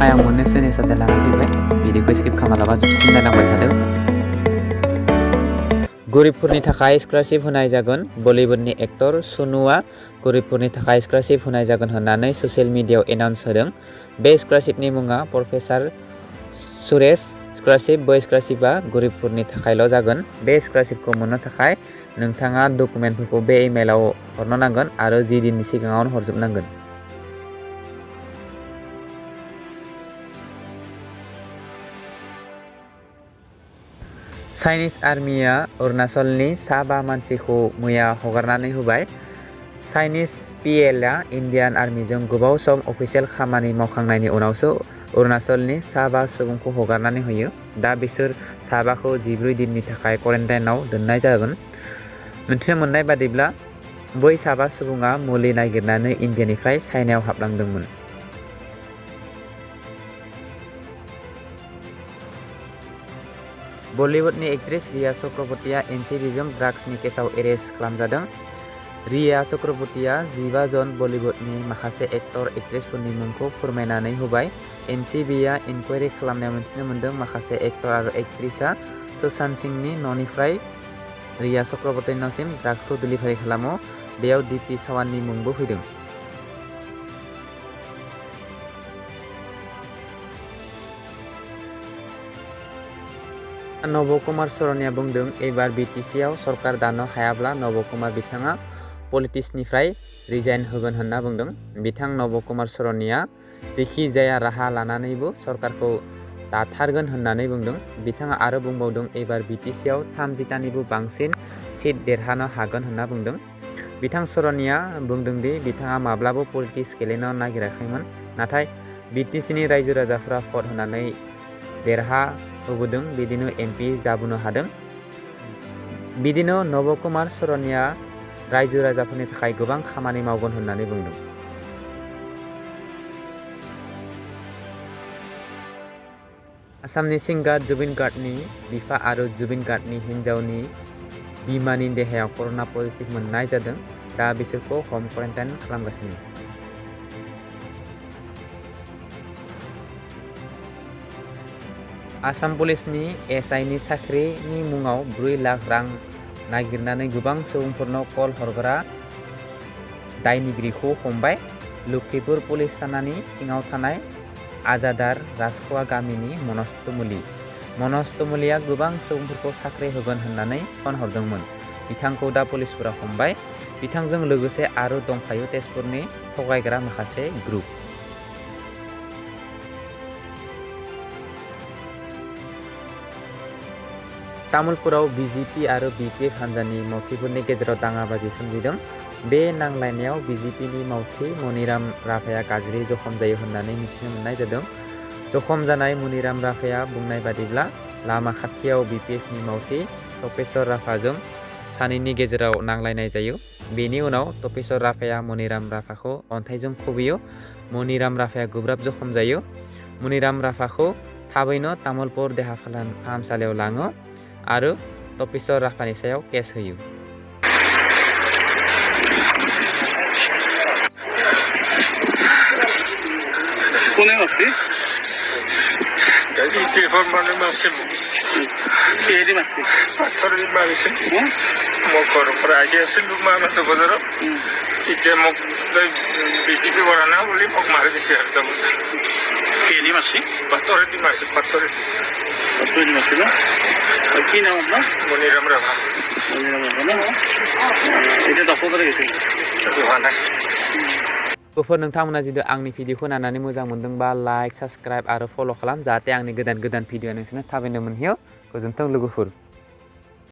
थाखाय आं मोननैसो नेसादेल लानानै फैबाय। भिडिअखौ स्किप खालामालाबा जोबसिम नायलांबाय थादों। गरिबफोरनि थाखाय स्कलारशिप होनाय जागोन। बलिउडनि एक्टर सनुआ गरिबफोरनि थाखाय स्कलारशिप होनाय जागोन होननानै ससियेल मिडियायाव एनाउन्स होदों। बे स्कलारशिपनि मुङा प्रफेसार सुरेश स्कलारशिप। बै स्कलारशिपआ गरिबफोरनि थाखायल' जागोन। बे स्कलारशिपखौ मोननो थाखाय नोंथाङा डकुमेन्टफोरखौ बे इमेलाव हरनो नांगोन आरो 10 दिननि सिगाङावनो हरजोबनांगोन। चाइनिज आर्मिया अरुणाचलनि सा 5 मानसिखौ मैया हगारनानै होबाय। चाइनिज पिएलआ इन्डियान आर्मिजों गोबाव सम अफिसियेल खामानि मावखांनायनि उनावसो अरुणाचलनि सा 5 सुबुंखौ हगारनानै होयो। दा बिसोर सा 5खौ 14 दिननि थाखाय क्वारेन्टाइनआव दोननाय जागोन। मिथिनो मोननाय बादिब्ला बै सा 5 सुबुङा मुलि नागिरनानै इन्डियानिफ्राय चाइनायाव हाबलांदोंमोन। बलिउडनि एक्ट्रेस रिया चक्रवर्तीया एनसिबिजों ड्राग्सनि केसाव एरेस्ट खालामजादों। रिया चक्रवर्तीया 15 जन बलिउडनि माखासे एक्टर एक्ट्रेसफोरनि मुंखौ फोरमायनानै होबाय। एनसिबिआ इनकुवेरि खालामनायाव मिथिनो मोन्दों माखासे एक्टर आरो एक्ट्रेसआ सुशांत सिंहनि न'निफ्राय रिया चक्रवर्तीनि न'सिम ड्राग्सखौ डिलिभारि खालामो। बेयाव डिपि सावन्तनि मुंबो फैदों। नब कुमार सरनिया बुंदों एबार बिटिसिआव सरकार दानो हायाब्ला नब कुमार बिथाङा पलिटिक्सनिफ्राय रिजाइन होगोन होनना बुंदों। बिथां नब कुमार सरनिया जेखि जाया राहा लानानैबो सरकारखौ दाथारगोन होननानै बुंदों। बिथाङा आरो बुंबावदों एबार बिटिसिआव 30तानिबो बांसिन सिट देरहानो हागोन होनना बुंदों। बिथां सरनिया बुंदों दि बिथाङा माब्लाबो पलिटिक्स गेलेनो नागिराखैमोन, नाथाय बिटिसिनि रायजो राजाफोरा भट होनानै देरहाहोबोदों, बिदिनो एमपि जाबोनो हादों। बिदिनो नब कुमार सरनिया रायजो राजाफोरनि थाखाय गोबां खामानि मावगोन होननानै बुंदों। आसामनि सिंगार जुबिन गार्गनि बिफा आरो जुबिन गार्गनि हिन्जावनि बिमानि देहायाव कर'ना पजिटिभ मोननाय जादों। दा बिसोरखौ हम क्वारेन्टाइन खालामगासिनो। आसाम पुलिसनि एसआइनि साख्रिनि मुङाव 4 लाख रां नागिरनानै गोबां सुबुंफोरनो कल हरग्रा दायनिगिरिखौ हमबाय। लखिमपुर पुलिस थानानि सिङाव थानाय आजादार राजख'वा गामिनि मनज तुमुली। मनज तुमुलीया गोबां सुबुंफोरखौ साख्रि होगोन होननानै फन हरदोंमोन। बिथांखौ दा पुलिसफोरा हमबाय। बिथांजों लोगोसे आरो दंफायो तेजपुरनि थगायग्रा माखासे ग्रुप। तामुलपुराव बिजेपि आरो बिपिएफ हान्जानि मावथिफोरनि गेजेराव दाङाबाजि सोमजिदों। बे नांलायनायाव बिजेपिनि मावथि मनिराम राभाया गाज्रि जखम जायो होननानै मिथिनो मोननाय जादों। जखम जानाय मनिराम राभाया बुंनाय बादिब्ला लामा खाथियाव बिपिएफनि मावथि तपेश्वर राभाजों सानैनि गेजेराव नांलायनाय जायो। बेनि उनाव तपेश्वर राभाया मनिराम राभाखौ अन्थाइजों खुबैयो। मनिराम राभाया गोब्राब जखम जायो। मनिराम राभाखौ थाबैनो तामुलपुर देहा फाहामसालियाव लाङो आरो तपेश्वर राभानि सायाव केस होयो। কোনে আছে ইটিএফৰ মানুহ মাৰিছিল কেহেদি মাছে পাথৰেদি মাৰিছিল। মই ঘৰৰ পৰা আহি আছিলোঁ মামাহঁতৰ বজাৰত, তেতিয়া মোক বিজেপি কৰা নাই বুলি মোক মাৰি দিছে আৰু তাৰমানে কেহেদি মাছে পাথৰেদি মাৰিছিল। পাথৰেদি কেহেদি মাছে ন কি নাম আপোনাৰ মনিৰাম ৰাভা। এতিয়া ডক্টৰ গৈছিল হোৱা নাই। गुफुर नोंथांमोना जुदि आंनि भिडिअखौ नायनानै मोजां मोनदोंबा लाइक, साबस्क्राइब आरो फल' खालाम, जाहाथे आंनि गोदान भिडिअ नोंसोरनो थाबैनो मोनहैयो। गोजोन्थों लोगोफोर।